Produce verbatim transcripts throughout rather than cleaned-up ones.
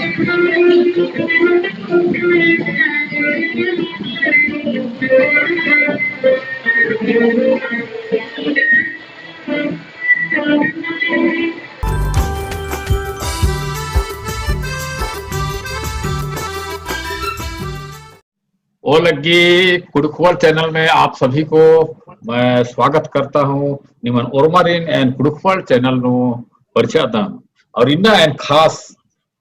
ओ लग्गी कुँड़ुख़ World channel में आप सभी को मैं स्वागत करता हूँ। निमन ओर्मारिन एन कुँड़ुख़ World channel नू परिछादन और इन्ना एन खास,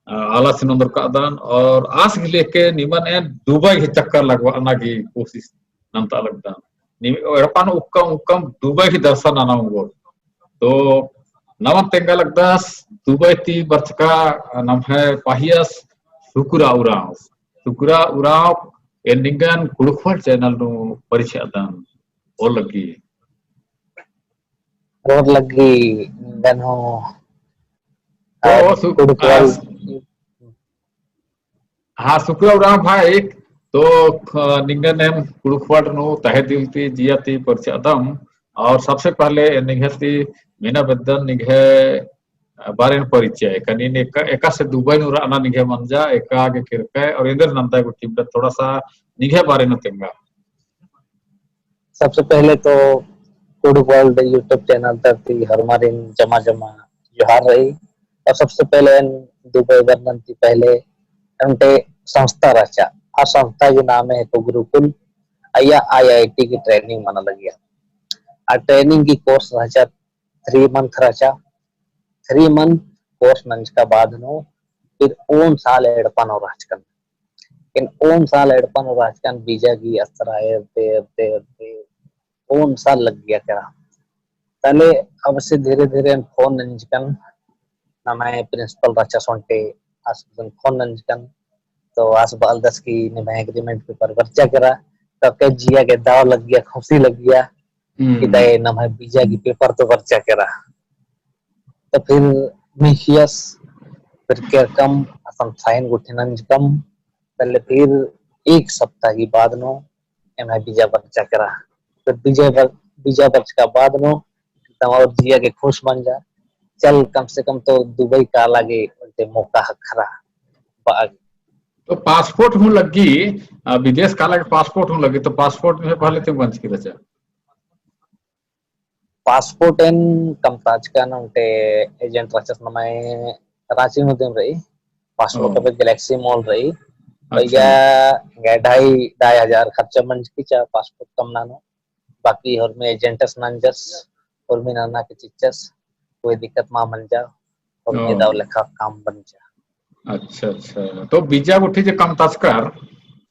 अ, आलासिन ओन्दरकादन और आस गही लेके निमन एन दुबई गही चक्कर लगवाना गही कोशिश नन्ता लगदन। निम एड़पा नू उक्कम उक्कम दुबई गही दर्शन नना ओंगोर। तो नमन तेंगा लगदस दुबई ती बरचका नम्है पहियस सुकुरा उराँव। सुकुरा उराँव एन निंगन कुँड़ुख़ World channel नू परिछादन। ओ लग्गी। ओ लग्गी निंगन हूँ। तो आज सु-, कुँड़ुख़ World। हाँ, सुकुरा उराँव भाई, तो, अ, निंगन एम कुँड़ुख़ World नू तहे दिल ती जिया ती परिछादम। और सबसे पहले निंग्है ती मेना बेद्दन निंग्है बारे नू परिचय, कनी एका, एकासे दुबई नू रअना निंग्है मंजा, एका गे केरकय और एन्देर नन्ता गुट्ठी, थोड़ा सा निंग्है बारे नू तेंगा। सबसे पहले तो कुँड़ुख़ World YouTube channel तरती होरमारिन जमा जमा जोहार रई। और सबसे पहले एन दुबई बरनन ती पहले ओन्टे संस्था रहचा, आ संस्था गही नामे हेके गुरुकुल, अइय्या IIT गही training मना लगिया। आ training गही course रहचा three month रहचा। Three month course नंजका बाद नू फिर ओन साल एड़पा नू रहचकन। एन ओन साल एड़पा नू रहचकन, visa गही असरा एरते, एरते, एरते ओन साल लग्गिया केरा। तले अबसे धीरे धीरे एन phone नंजकन, नम्है principal रहचा ओन्टे, आस phone नंजकन, तो आस बअलदस कि निम्है agreement paper बरचा केरा, तो अक्कय जिया गे दव लग्गिया, खुशी लग्गिया, हम्म। कि दय नम्है visa गही paper तो बरचा केरा। तो फिर मिखियस, फिर केरकम, असन sign गुट्ठी नंजकम, तले फिर एक सप्ताह गही बाद नू एम्है visa बरचा केरा। फिर visa बर-, visa बरचका बाद नू एकदम और जिया गे खुश मंजा। चल, कम से कम तो दुबई काला गे ओन्टे मौका ख़क्खरा बआ गे। तो passport हूँ लग्गी, अ, विदेश काला गे passport हूँ लग्गी, तो passport में पहले ते बंचकी रहचा? Passport एन कमताचकन ओन्टे agent रहचस नम्है राँची नू दिम रई, passport ओ। अबे Galaxy Mall रई। अच्छा। भैया, गे ढाई, ढाई हजार खर्चा मंजकी रहचा passport कमना नू। बाकी होरमी agent अस नंजस, होरमी नना के चिच्चस, कोई दिक्कत मा मंजा, होरमी ओ। दव लेखा काम मंजा। अच्छा, अच्छा। तो visa गुट्ठी जे कमताचकर,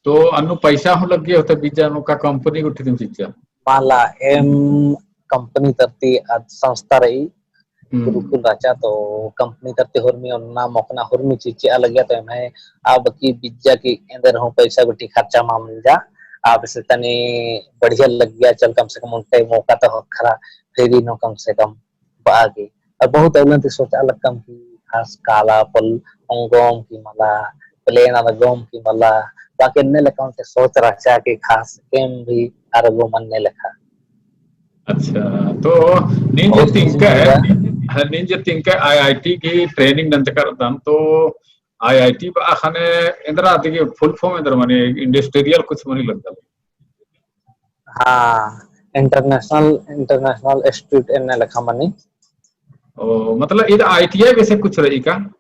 तो अन्नु पैसा हूँ लग्गी होते visa नू का company गुट्ठी दिम चिच्चा? मला एम company तरती अद संस्था रई, हम्म। गुरुकुल रहचा, तो company तरती होरमी ओन्ना मोख़ना होरमी चिच्चा लग्गिया, तो एम्है अब की visa की एन्देर हूँ पैसा गुट्ठी खर्चा मा मंजा, अब से तनी बढ़िया लग्गिया, चल कम से कम ओन्टे मौका तो ख़क्खरा, free नू कम से कम। बआ गे। और बहुत अउलन ती सोचा लक्कम कि खास काला पल ओंगोम कि मला, plane अरगोम कि मला, बाकी एन्ने लेखा ओन्टे सोच रहचा कि खास एम भी अरगोम एन्ने लेखा। अच्छा, तो नीन जे बहुत तिंकय, खुशी मिला। हाँ, नीन जे तिंकय IIT की training नंजकर दन, तो IIT बआ ख़ने एन्दरा अदिगे full form एन्दरा मनी, industrial कुछ मनी लगदल? हाँ, international, international institute एन्ने लेखा मनी। ओ, मतलब, इद ITI बेसे कुछ रई का?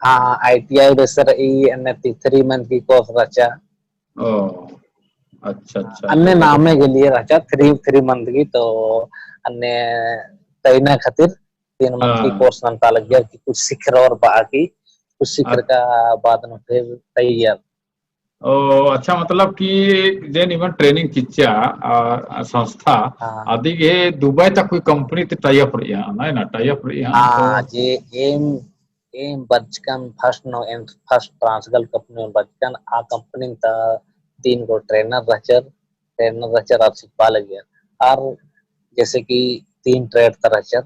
हाँ, ITI बेसे रई, एन्ने ती three month की course रहचा। ओ, अच्छा, अच्छा, अन्ने तो नामे के लिए रहचा, three, three month की, तो अन्ने तइना खातिर तीन month की हाँ। Course नन्ता लग्गिया कि कुछ सिखरओर बआ की, कुछ सिखर अ- का बाद में फिर तैयार। ओ, अच्छा, मतलब कि जे निमन training चिच्चा, आ, आ, संस्था, हाँ। अदिगे दुबई तक कोई company ती tie up रई, ना, ना, tie up रई, हाँ, तो जे एम, एम बरचकन first नू, एम first ट्रांसगल company नू बरचकन, आ company ता तीन गो trainer रहचर, trainer रहचर, आर सिखबआ लगियर। आर जैसे कि तीन trade ता रहचर,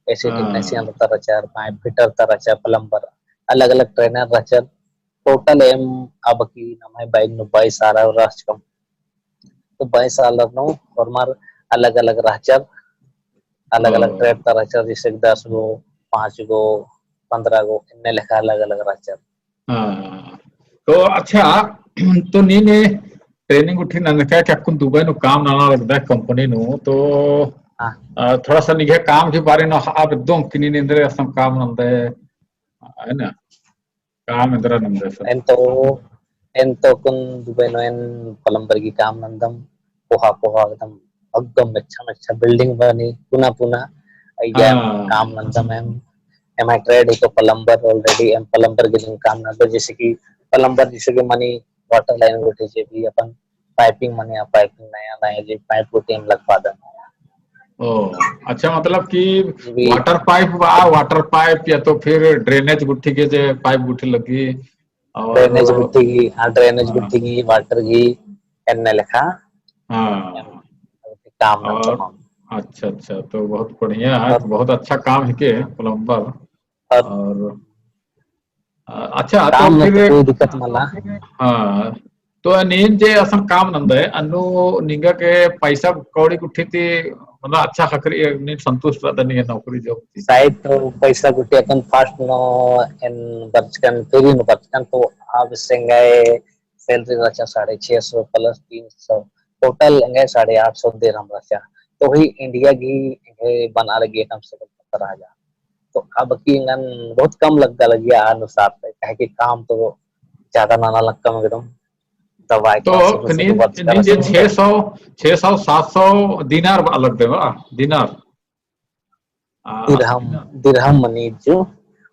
ऐसे हाँ। Technician ता रहचर, pipe fitter ता रहचर, plumber, अलग-अलग trainer रहचर। Total एम अब की नम्है बैग नू बाईस आलर रहचकम। तो बाईस आलर नू होरमर अलग-अलग रहचर, अलग-अलग हाँ। Trade ता रहचर, जैसे कि दस गो, पाँच गो, पन्द्रह गो, एन्ने लेखा अलग-अलग रहचर। हाँ। तो अच्छा, तो नीन training गुट्ठी नंजका कि अक्कुन दुबई नू काम नना लगदय company नू, तो, हाँ। अ, थोड़ा सा निंग्है काम के बारे नू आप एकदम कि नीन एन्दरा असन काम नंदय, है ना? काम एन्दरा नंदय सर? एन तो, एन तो अक्कुन दुबई नू एन plumber गही काम नंदम, पोहा पोहा एकदम, एकदम अच्छा अच्छा building बनी, पुना पुना, अइय्या हाँ। काम नंदम एम, एम्है trade ही तो plumber already, एम plumber गही काम नंदम, जैसे कि plumber जैसे कि मनी water line गुट्ठी जे भी अपन piping मनी आ, piping नया नया जे pipe गुट्ठी एम लगबादम। ओ, अच्छा, मतलब कि जी। Water pipe बा, water pipe या तो फिर drainage गुट्ठी के जे pipe गुट्ठी लगी, और drainage गुट्ठी की, हाँ, drainage हाँ। गुट्ठी की, water की, एन्ने लेखा। हाँ। काम और, नंदम। अच्छा, अच्छा, तो बहुत बढ़िया है, और बहुत अच्छा काम है के plumber। और, और अ, अच्छा, तो काम में फिर तो कोई दिक्कत मला। हाँ, तो नीन जे असन काम नंदय, अन्नु निंगा के पैसा कौड़ी गुट्ठी ती, मतलब, अच्छा ख़क्खरई, नीन संतुष्ट रअदय निंगा नौकरी job ती? शायद तो पैसा गुट्ठी अक्कुन first नू एन बरचकन, free नू बरचकन, तो अब से एंग्है salary रहचा साढ़े छह सौ plus तीन सौ, total एंग्है साढ़े आठ सौ दिरहम रहचा। तो ही India गही एंग्है बना लगी कम से कम सत्तर हजार। तो अब की एंगन बहुत कम लगदा लगिया आ अनुसार से, काहे कि काम तो ज्यादा नना लक्कम एकदम दवाई तो का शुरू से नीन, नीन जे छह सौ, छह सौ, सात सौ दिनार बा लगदय बा, दिनार। आ, दिरहम, दिरहम मनी जो।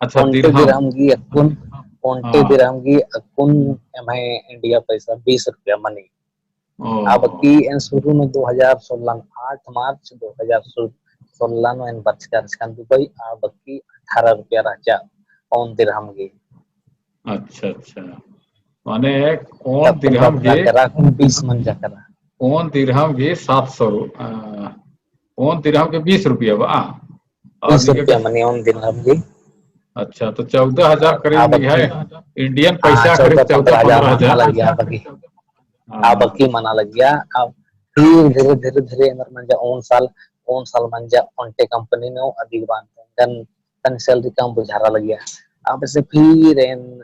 अच्छा, ओन्टे दिरहम। दिरहम गही अक्कुन, ओन्टे हाँ। दिरहम गही अक्कुन एम्है India पैसा बीस रुपया मनी। ओ। आ बक्की एन शुरू में दो हजार सोलह, आठ मार्च दो हजार सोलह नू एन बरचका रहचकन दुबई, आ बक्की अठारह रुपया रहचा ओन दिरहम गही। अच्छा, अच्छा। माने ओन तब दिरहम बदला गही करा, बीस मंजा करा। ओन दिरहम गही सात सौ रु-, आ, ओन दिरहम गही बीस रुपया बा? और बीस रुपया मनी ओन दिरहम गही। अच्छा, तो चौदह हजार करीब आ बक्की है, Indian हाँ, पैसा करीब चौदह पन्द्रह हजार। मना लगिया आ बक्की। हाँ। आ बक्की मना लगिया। अब फिर धीरे, धीरे, धीरे एन्देर मंजा ओन साल, ओन साल मंजा ओन्टे company नू अदिक बान तन, तन salary कम बुझारा लगिया। अब से फिर एन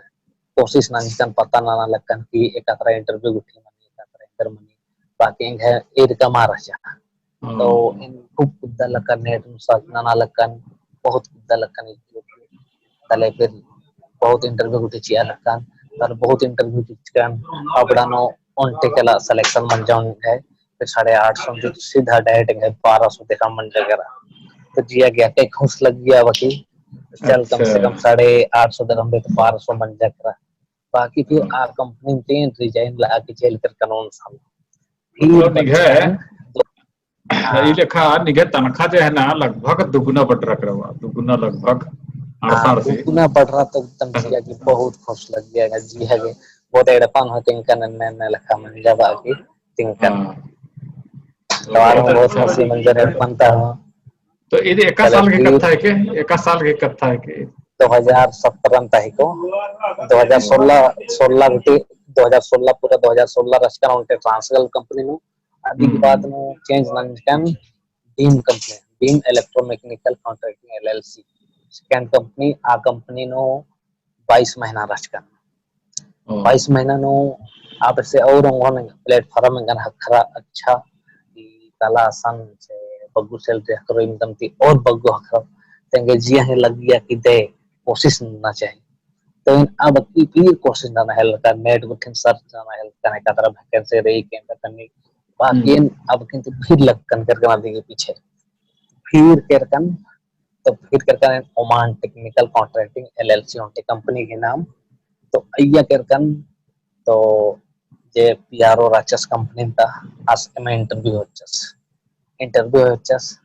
कोशिश नंजकन, पता नना लक्कन कि एकातरा interview गुट्ठी मनी, एकातरा एन्देर मनी, बाकी एंग्है ईद कमा रहचा। हाँ। तो एन खूब कुद्दा लक्कन, net नू search नना लक्कन, बहुत कुद्दा लक्कन, तले फिर बहुत interview गुट्ठी चिआ लक्कन, तले बहुत interview चिचकन, अबड़ा नू ओन्टे केला selection मंजा ओन्टे, फिर साढ़े आठ सौ ती सीधा direct एंग्है बारह सौ दिरहम मंजा केरा। तो जिया गे अक्कय खुश लग्गिया बकी, चल कम से कम अच्छा। साढ़े आठ सौ दिरहम बे तो बारह सौ मंजा केरा। बाकी फिर आ company ती resign लगा के चल केरकन ओन साल। फिर मतलब निंग्है बच्चन दो, हाँ। ई लेखा निंग्है तनखा जे है ना, लगभग दुगुना बढ़रा केरा बा, दुगुना लगभग हाँ, अड़सठ से। दुगुना बढ़रा तो एकदम जिया गे बहुत खुश लग्गिया, जिया गे बहुत एड़पन हो तिंकन एन्ने, एन्ने लेखा मंजा बा की तिंकन। हाँ। तो आर बहुत अच्छा। खुशी मंजा एड़पन ता हो। तो इदे एका साल के कत्था है के? एका साल के कत्था है के? दो हजार सत्रह ता हिको, दो हजार सोलह, सोलह गुट्ठी, दो हजार सोलह पूरा दो हजार सोलह रहचकन ओन्टे Transgulf company नू, अदिक हम्म। बाद नू change नंजकन बीम company, बीम Electromechanical Contracting LLC, second company, आ company नू बाईस महीना रहचकन। ओ। बाईस महीना नू आद से और ओंगोन platform एंगन ख़क्खरा अच्छा, कि काला असन से बग्गु salary ख़क्खरो इमदम ती और बग्गु ख़क्खरो, तेंगे जिया ही लग्गिया कि दे कोशिश नना चाहिए। तो एन आ बक्की फिर कोशिश नना हेलकन, net गुट्ठिन search नना हेलकन, एकातरा vacancy रई के एन्देर तनी, बाकी हम्म। एन आ बक्की तो फिर लग्गकन केरकन अदिगे पीछे। फिर केरकन तो फिर केरकन Oman Technical Contracting LLC ओन्टे company के नाम। तो अइय्या केरकन तो जे PRO रहचस company ता आस एम interview होचस। Interview होचस,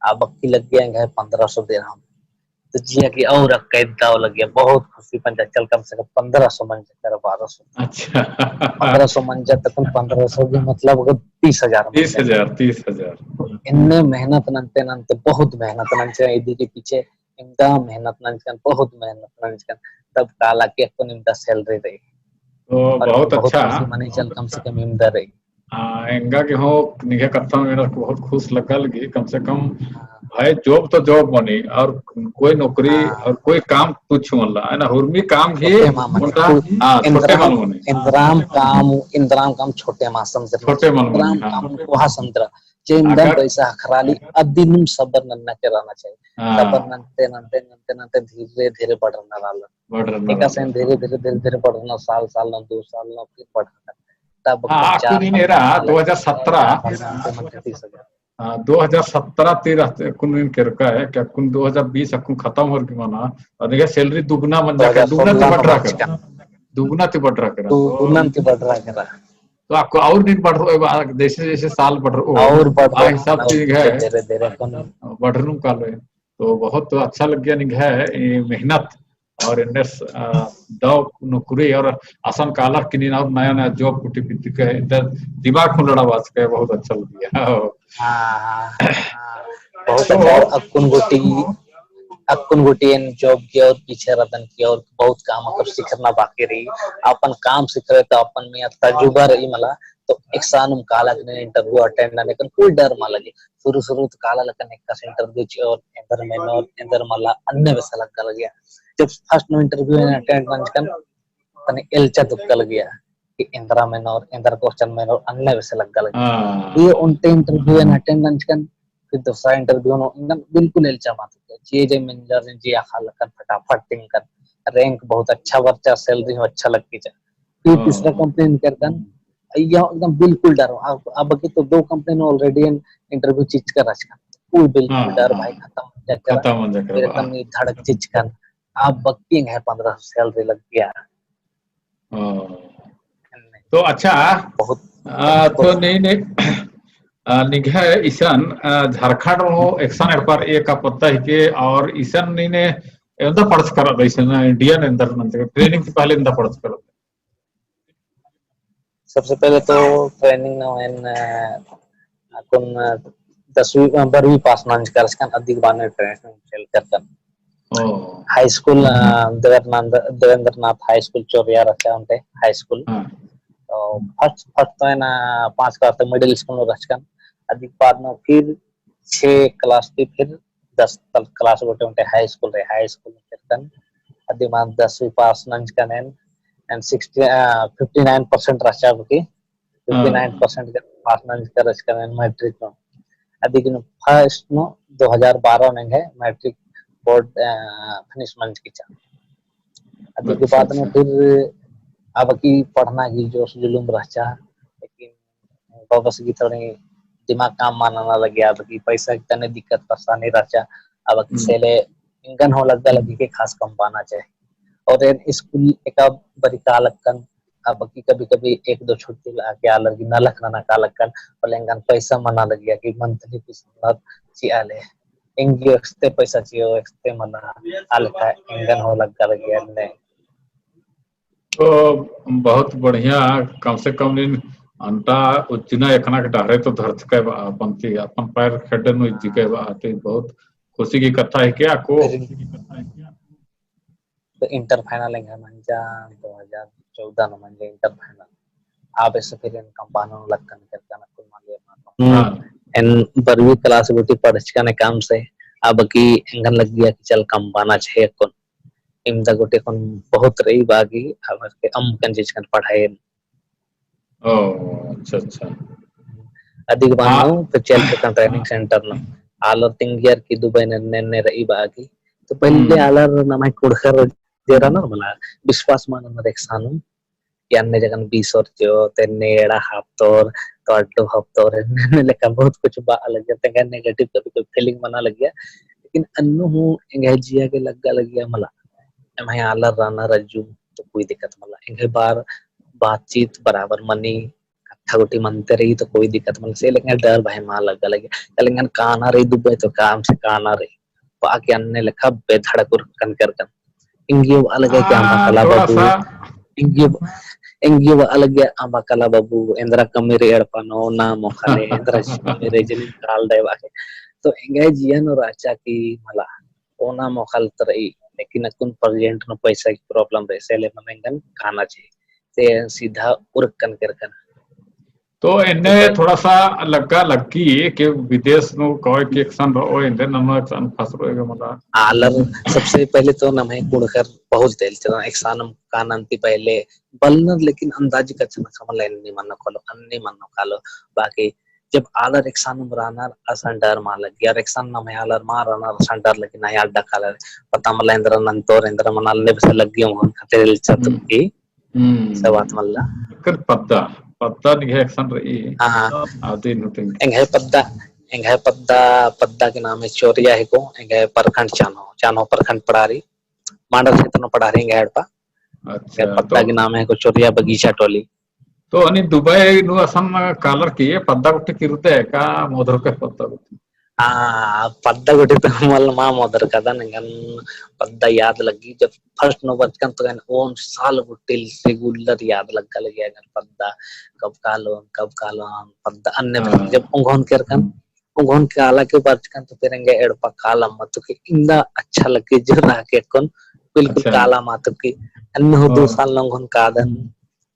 आ बक्की लग्गिया एंग्है पन्द्रह सौ दिरहम। तो जिया कि और अक्कय दव लग्गिया, बहुत खुशी पंजा चल कम से कम पन्द्रह सौ मंजा केरा बारह सौ। अच्छा। पन्द्रह सौ मंजा तकन पन्द्रह सौ भी मतलब अगर तीस हजार मंजा। तीस हजार, तीस हजार। एन्ने मेहनत नन्ते नन्ते, बहुत मेहनत नन्ते इदी के पीछे, इमदा मेहनत नंजकन, बहुत मेहनत नंजकन, तब काला कि अक्कुन इमदा salary रई। तो और बहुत बहुत अच्छा। खुशी मनी चल कम से कम इमदा रई। हाँ, एंगा गे हूँ निंग्है कत्था मेना बहुत खुश लग्गा लगी, कम से कम हाँ। भाई, job तो job मनी, और कोई नौकरी हाँ। और कोई काम तुच्छ मल्ला, है ना? हुरमी काम ही छोटे मा मनी। उनका, हाँ, छोटे एन्दराम, मल मनी। एन्दराम काम, एन्दराम काम छोटे मा समझर। छोटे मल मनी, एन्दराम हाँ। काम कोहा समझर। जे एन्दर अगर पैसा ख़क्खरा ली, अदिनुम सबर नन्ना के रहना चाहिए। हाँ। सबर नन्ते, नन्ते, नन्ते, नन्ते धीरे, धीरे बढ़रना रहला। बढ़रना एकासे रहला। धीरे, धीरे, धीरे, धीरे बढ़रना, साल, साल ना, दो साल ना, फिर बढ़रना। तब हाँ, चार अक्कुन नीन साल, एरा, पाँच साल, दो हजार सत्रह। बढ़रना, तीस हजार। हाँ, दो हजार सत्रह ती रहते, अक्कुन नीन केरका है, कि अक्कुन दो हजार बीस अक्कुन खतम होरकी मना, और देखा salary दुगुना मंजा का, दुगुना ती बढ़रआ केरा। दुगुना ती बढ़रआ केरा। दुगुना ती बढ़रआ केरा। तो अक्कु और नीन बढ़रओ, जैसे जैसे साल बढ़रओ, और बढ़रओ, आ हिसाब से और निंग्है धीरे धीरे अक्कुन बढ़रनुम कालो है। तो बहुत अच्छा लग्गिया निंग्है ई मेहनत और एन्ने, अ, दव नौकरी और असन कालर कि नीन और नया नया job कुटी बिद्दकय, एन्देर दिमाग हूँ लड़ाबाचकय, बहुत अच्छा लग्गिया। हाँ, हाँ, हाँ। बहुत तो अच्छा। अक्कुन गूटी, अक्कुन गूटी एन job की और पीछे रअदन की और बहुत काम अक्कुन सिखरना बाकी रई। अपन काम सिखरई तो अपन में तजुर्बा रई मला, तो एकसानुम काला कि नीन interview attend नना लेकिन कोई डर मा लगे। शुरू शुरू तो काला लगन एकासे interview चिओर, एन्देर मेनोर, एन्देर मला, अन्ने बेसे लग्गा लगिया। जब first नू interview एन attend नंजकन, तनी एल्चा तुक्का लगिया कि एन्दरा मेनोर, एन्दर question मेनोर, अन्ने बेसे लग्गा लगिया। हाँ। फिर ओन्टे interview एन attend नंजकन, फिर दूसरा interview नू एंगन बिल्कुल एल्चा मा तुक्का। जे जे मेंजर जे अख़आ लगकन फटाफट तिंगकन, rank बहुत अच्छा बरचा, salary हूँ अच्छा लग्गिया। फिर हाँ। तीसरा company नू केरकन, अइय्या एकदम बिल्कुल डर। अब, अब की तो दो company नू already एन interview चिच्चका रहचकन। कोई बिल्कुल हाँ, डर हाँ। भय खतम मंजा केरा। खतम मंजा केरा, फिर एकदम हाँ। ई धड़क चिच्चकन। अब बक्की एंग्है पन्द्रह सौ salary लग्गिया। हाँ। तो अच्छा, बहुत, आ, तो बहुत। नहीं, नहीं, आ, निंग्है इसन, आ, झारखंड नू एकसन एड़पा रई का पता हिके, और इसन नीन एवंदा पढ़चका रअदय, इसन Indian एन्देर नंजकय, training से पहले एवंदा पढ़चका रअदय। सबसे पहले तो training नू एन, अ, अक्कुन दसवीं, अ, बारहवीं पास नंजका रहचकन, अदिक बाद नू training चल केरकन। ओ। High school, अ, देवेंद्रनाथ, देवेंद्रनाथ high school चोरिया रहचा ओन्टे high school। हाँ। तो first, first तो एन, अ, पाँच class तक middle school नू रहचकन। अदिक बाद नू फिर छे class ती फिर दस तल class गूटी ओन्टे high school रई, high school नू केरकन। अदिक बाद दसवीं पास नंजकन एन, एन sixty, अ, fifty nine percent रहचा अबकी, हाँ। Fifty nine percent के पास नंजका रहचकन एन matric नू। अदिक नू first नू दो हजार बारह नू एंग्है matric board, अ, finish मंजकी रहचा। अदिक अच्छा, बाद नू अच्छा। फिर अबकी पढ़ना की जोश जुलूम रहचा, लेकिन बबस गही थोड़ी दिमाग काम मा नना लगिया, अबकी पैसा की तने दिक्कत परेशानी रहचा, अबकी हम्म। से ले एंगन हूँ लग्गा लगी कि खास कमबाना चाही। और एन school एका बारी का लगकन, अबकी कभी-कभी एक दो छुट्टी लाके आलर गही नलख नना का लगकन, और एंगन पैसा मना लगिया कि monthly फीस मना चिआ ले। एंगी एकसते पैसा चिओ, एकसते मना, आलका एंगन हूँ लग्गा लगिया ने। तो बहुत बढ़िया, कम से कम नीन अन्ता उज्जना एखना के डहरे तो धरचकय बा, अपन ती, अपन पैर खेड्डे नू इज्जकय बा, तो बहुत खुशी की कत्था हिके अक्कु। तो inter final एंग्है मंजा, दो हजार चौदह नू मंजा inter final। आबे से फिर एन कमबाना लगकन केरकन अक्कुन माले मा। हाँ। एन बारहवीं class गूटी पढ़चकन एकअम से, अबकी एंगन लग्गिया कि चल कमबाना चाही अक्कुन। इवंदा गूटी अक्कुन बहुत रई बाकी, अबकी अम्बकन चिच्चकन पढ़ाई। ओ, अच्छा, अच्छा। अदिक बाद हाँ। नू तो चल केरकन training center नू। आलर तिंगियर कि दुबई नू एन्ने एन्ने रई बाकी। तो पहले हम्म। आलर नम्है कुँड़ुख़र जे रअनर मला, विश्वास मा ननर एकसानुम। कि अन्ने जगन बीसोर चिओ, तो एन्ने एड़ा हफ्तोर, तो अड्डो हफ्तोर, एन्ने, एन्ने लेखा बहुत कुछ बआ लगिया, तो एंग्है negative कभी कभी feeling मना लगिया। लेकिन अन्नु हूँ एंग्है जिया गे लग्गा लगिया मला। एम्है आलर रअनर अज्जु, तो कोई दिक्कत मला। एंग्है बार बातचीत बराबर मनी, कत्था गूटी मनते रई तो कोई दिक्कत मनी। से लेकिन डर भय मा लग्गा लगिया। लेकिन काना रई दुबई तो काम से काना रई। बाकी अन्ने लेखा बेधड़क उरखकन केरकन। एंगी बआ लगे कि अम्बा कला बाबू, एंगी, एंगी बआ लगे अम्बा कला बाबू, एन्दरा कमी रई एड़पा नू, ओना मोख़ा ले, एन्दरा कमी रई जनिम कालदय बाकी। तो एंग्है जिया नू रहचा कि मला, ओना मोख़ा ले तो रई, लेकिन अक्कुन present नू पैसा की problem रई, से ले मने एंगन काना चाही। ते सीधा उरखकन केरकन। तो एन्ने तो थोड़ा सा लग्गा लग्गी कि विदेश नू कोई के एकसन रओ, एन्ने नम एकसन फसरो एगा मला। आलर सबसे पहले तो नम्है कुँड़ुख़र बहुत तेल चलन, एकसनम कानन ती पहले बलनर, लेकिन अंदाज कछनखा मला एन्ने मनो कालो, अन्ने मनो कालो। बाकी जब आलर एकसनम रअनर, असन डर मा लग्गी, अरा एकसन नम्है आलर मा रअनर, असन डर लग्गी, ना यार डकालर, पता मला एन्दरा नन्तोर, एन्दरा मनाल ने बस लग्गी, ओंगोन खातिर इल्चा हम्म। तुक्की। हम्म। सब बात मल्ला। एकर पद्दा, पद्दा निंग्है एकसन रई। हाँ। आदिन होते। एंग्है पद्दा, एंग्है पद्दा, पद्दा के नामे चोरिया हेको, एंग्है प्रखंड चान्हो, चान्हो प्रखंड पड़ारी, मांडर क्षेत्र में पड़ारी एंग्है एड़पा। अच्छा, एंग्है पद्दा तो के नामे हेको चोरिया बगीचा टोली। तो अनि दुबई नू असन कालर की पद्दा गुट्ठी किरुते का मोदर के पद्दा गुट्ठी? हाँ, पद्दा गुट्ठी तो मल मा मोदर कादन, एंगन पद्दा याद लग्गी, जब first नू बचकन तो एंगन ओन साल गुट्ठी regular याद लग्गा लग्गी, एंगन पद्दा कब कालोन, कब कालोन, पद्दा अन्ने बस हाँ। जब ओंगोन केरकन, ओंगोन काला के बचकन तो फिर एंगे एड़पा काला मत के इन्दा अच्छा लग्गी, जो रहा के कौन बिल्कुल अच्छा। काला मत के अन्ने हो दो हाँ। साल नू ओंगोन कादन।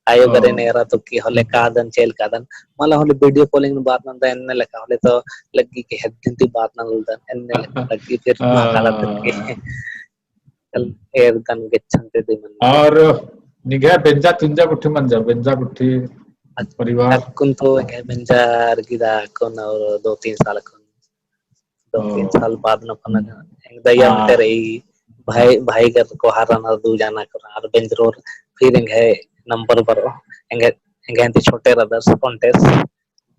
आयो गरे हाँ। नेरा तो की होले कादन, चेल कादन। मला होले video calling नू बात नंदन एन्ने लेखा, होले तो लग्गी कि हेद्दिन ती बात नंदन एन्ने लेखा लग्गी, फिर हाँ। मा काला तो की। चल, एरदन गेच्छन ते दे मन। और निंग्है बेंजा चुंजा गुट्ठी मंजा, बेंजा गुट्ठी अच्छा, परिवार? अक्कुन तो एंग्है बेंजा अरगी दा अक्कुन और दो तीन साल अक्कुन। दो तीन ओ। साल बाद नू पना हम्म। एंग दया हाँ। ओन्टे रई, भाई, भाई कर कोहार रअनर दू जना कर, आर बेंजरोर फिर एंग्है number बरओ, एंग्है, एंग्है ती छोटे रअदस, ओन्टेस,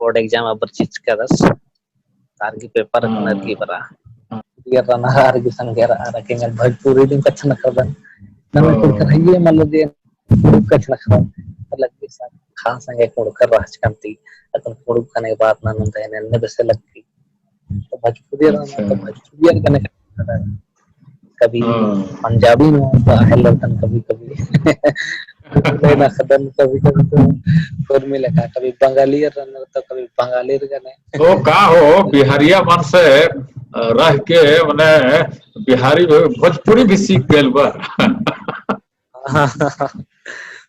board exam अबर चिचकादस, तार की paper हाँ। नरकी बरा। हाँ। ये रअनर आर की संगे रअनर, आर की एंगन भोजपुरी दिम कछनखरदन। नम्है ओ। कुँड़ुख़र हइये मतलब जे कुँड़ुख़ कछनखरदन, मतलब कि सब खास एंग्है कुँड़ुख़र रहचकन ती, अक्कुन कुँड़ुख़ कने बात ननोन ता एन्ने बेसे लग्गी। तो भोजपुरी रअनर, अच्छा। तो भोजपुरी गने कभी हाँ। पंजाबी नू तो हेलरदन कभी कभी। उर्मी नखदन कभी कभी तो उर्मी लेखा, कभी बंगाली रअनर तो कभी बंगाली गने। तो का हो, बिहारिया मन से, अ, रह के मने बिहारी भो-, भोजपुरी भी सीख गइल बा।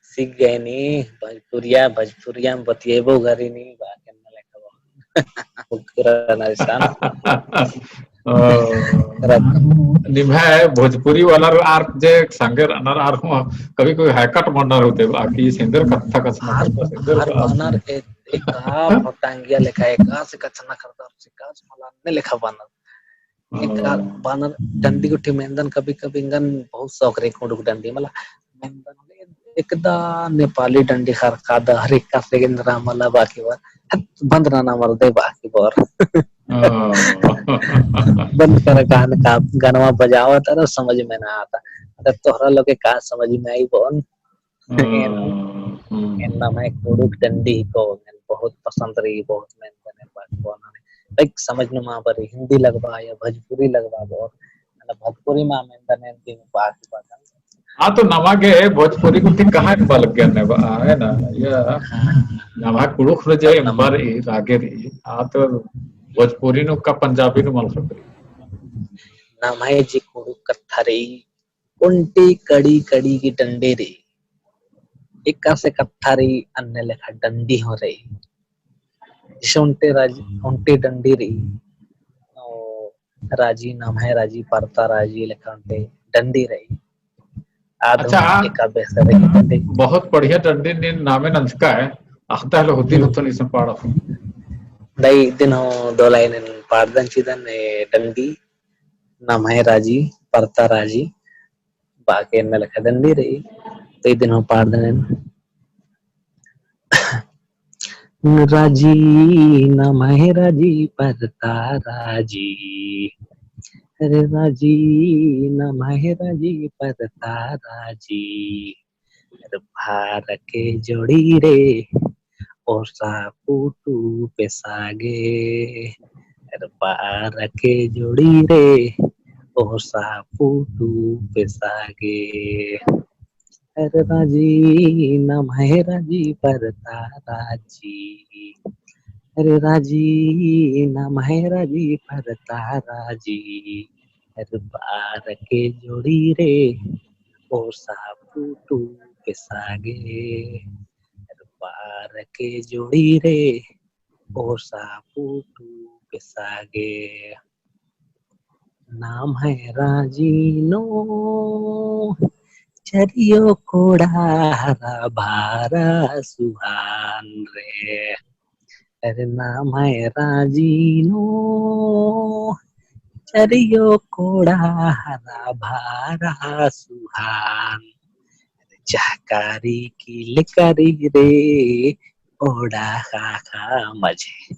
सीख गए नी, भोजपुरिया, भोजपुरिया में बतियेबो घरी नी, बा केन्ना लेखा बा। पूरा नरिसान। ओ। रब। निम्है भोजपुरी वाला आर जे संगे रअनर आर हूँ कभी कभी हैकट मनर होते बा कि सेंदर कत्था कछनखरदर, सेंदर आर का बअनर ए-, एका फटांगिया लेखा, एकासे कछनखरदर, एकासे मला अन्ने लेखा बअनर। एका हाँ। बअनर डंडी गुट्ठी मेन्दन कभी कभी एंगन बहुत शौक रई कुँड़ुख़ डंडी मला मेन्दन एकदा नेपाली डंडी ख़रख़ा दा हर एकासे एन्दरा मला बाकी बार हत बंद नना मरदे बाकी बार। हाँ। बंद करा कहन का गनवा बजावत अरा समझ में ना आता। अगर तोहरा लोग के का समझ में आई बओन। हाँ, हम्म। एन नम्है कुँड़ुख़ डंडी को एन बहुत पसंद रई, बहुत मेन्दन एन बात को ना। लाइक समझ नू मा बरई, हिंदी लगबा या भोजपुरी लगबा बओर। मतलब भोजपुरी मा मेन्दन एन दिम बात बअदन। हाँ, तो नमा गे भोजपुरी गुट्ठी कहाँ के बालक ज्ञान है बा, है ना? या हाँ। नमा कुँड़ुख़ रे जे अब नमा एम्बर ई, रागे रई, आ तो भोजपुरी नू का पंजाबी नू मल ख़क्खरई। नम्है जे कुँड़ुख़ कत्था रई, ओन्टे कड़ी कड़ी की डंडी रई। एकासे कत्था रई, अन्ने लेखा डंडी हूँ रई। जैसे ओन्टे राज-, ओन्टे डंडी रई। ओ, राजी, नम्है राजी, परता राजी लेखा ओन्टे डंडी रई। आद अच्छा, हूँ एका बेस रई डंडी। बहुत बढ़िया डंडी नीन नामे नंजका है। अख़दय होले होती हम्म। होतन इसन पाड़ा। दई दिन हूँ दो लाइन पाड़दन चिदन ए डंडी। नम्है राजी, परता राजी, बाकी एन्ने लेखा डंडी रई, तो इदिन हूँ पाड़दन एन। राजी, नम्है राजी, परता राजी। अरे राजी, नम्है राजी, परता राजी। अरे बार के जोड़ी रे, ओसा पुटु पेसा गे। अरे बार के जोड़ी रे, ओसा पुटु पेसा गे। अरे राजी, नम्है राजी, परता राजी। अरे राजी, नम्है राजी, परता राजी। अरे बार के जोड़ी रे, ओसा पुटु पेसा गे। अरे बार के जोड़ी रे, ओसा पुटु बेसा गे। नाम है राजी नू, चरियो कोड़ा हरा भरा सुहान रे। अरे नाम है राजी नू, चरियो कोड़ा हरा भरा सुहान। चहकारी किलकारी रे, ओड़ा ख़ाख़ा मझे।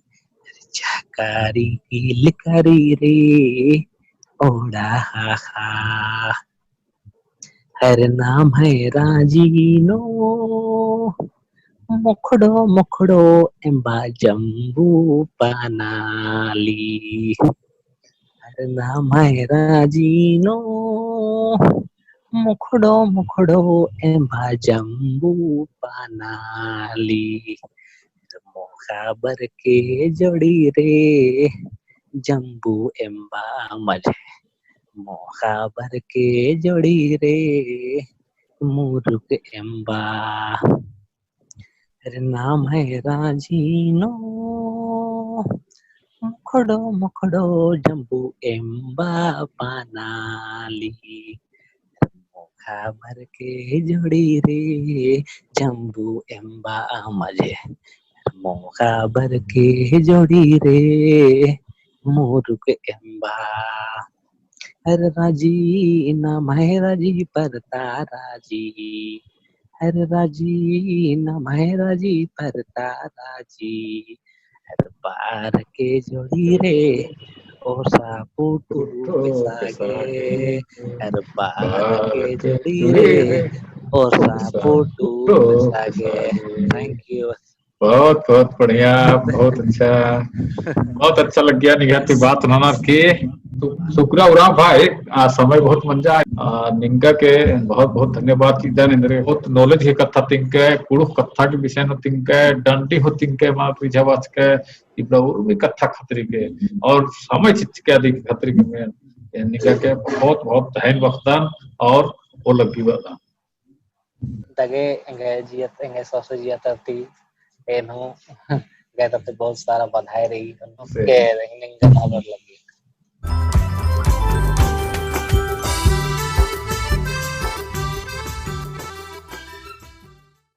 चहकारी किलकारी रे, ओड़ा ख़ाख़ा। हर नाम है राजी नू, मोखड़ो मोखड़ो एम्बा जम्बू पानाली। हर नाम है राजी नू, मोखड़ो मोखड़ो एम्बा जम्बू पानाली। मोख़ा बरके जोड़ी रे, जम्बू एम्बा मझे। मोख़ा बरके जोड़ी रे, मुरुक एम्बा। अरे नाम है राजी नू, मोखड़ो मोखड़ो जम्बू एम्बा पानाली। मोख़ा बरके जोड़ी रे, जम्बू एम्बा मझे। मोख़ा बरके जोड़ी रे, मुरुक एम्बा। हर राजी नाम है राजी परता राजी। हर राजी नाम है राजी परता राजी। हर बार के जोड़ी रे, ओसा पुटु बेसा गे। हर बार के जोड़ी रे, ओसा पुटु बेसा गे। Thank you। बहुत, बहुत बढ़िया, बहुत अच्छा, बहुत अच्छा लग्गिया निंग्है ती बात ननर की। सु-, सुकरा उराँव भाई, आ समय बहुत मंजा, आ, निंगा के बहुत, बहुत धन्यवाद चिअदन एन्देर बहुत knowledge के कत्था तिंकय, कुँड़ुख़ कत्था के विषय नू तिंकय, डंडी हूँ तिंकय, माल रिझाबाचकय, इबड़ा उर्मी कत्था खतरी के, और समय चिच्चकय अदी खतरी के में, निंगा के बहुत, बहुत धैन बअदन और ओ लग्गी बअदन। दगे एंग्है जिया, एंग्है सौंसे जिया तरती एन हूँ एंग्है तरती बहुत सारा बधाई रई। के रई निंगा आबर लगी।